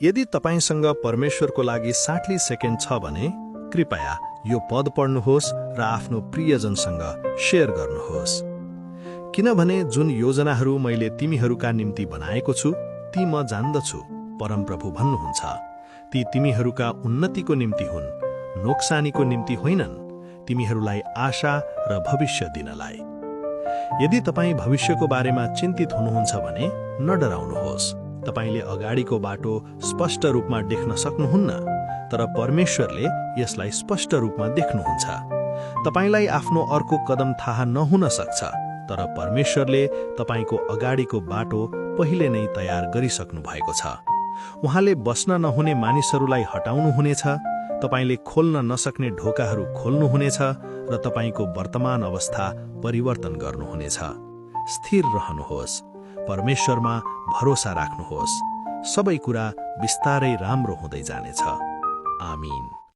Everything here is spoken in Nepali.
यदि तपाईसँग परमेश्वरको लागि 60 सेकेन्ड छ भने कृपया यो पद पढ्नुहोस् र आफ्नो प्रियजनसँग शेयर गर्नुहोस्। किनभने जुन योजनाहरू मैले तिमीहरूका निम्ति बनाएको छु ती म जान्दछु, परमप्रभु भन्नुहुन्छ, ती तिमीहरूका उन्नतिको निम्ति हुन्, नोक्सानीको निम्ति होइनन्, तिमीहरूलाई आशा र भविष्य दिनलाई। यदि तपाईँ भविष्यको बारेमा चिन्तित हुनुहुन्छ भने न डराउनुहोस्। तपाईले अगाडिको बाटो स्पष्ट रूपमा देख्न सक्नुहुन्न, तर परमेश्वरले यसलाई स्पष्ट रूपमा देख्नुहुन्छ। तपाईलाई आफ्नो अर्को कदम थाहा नहुन सक्छ, तर परमेश्वरले तपाईको अगाडिको बाटो पहिले नै तयार गरिसक्नु भएको छ। उहाँले बस्न नहुने मानिसहरूलाई हटाउनुहुनेछ, तपाईले खोल्न नसक्ने ढोकाहरू खोल्नुहुनेछ र तपाईको वर्तमान अवस्था परिवर्तन गर्नुहुनेछ। स्थिर रहनुहोस्, परमेश्वरमा भरोसा राख्नुहोस्। सबै कुरा बिस्तारै राम्रो हुँदै जानेछ। आमीन।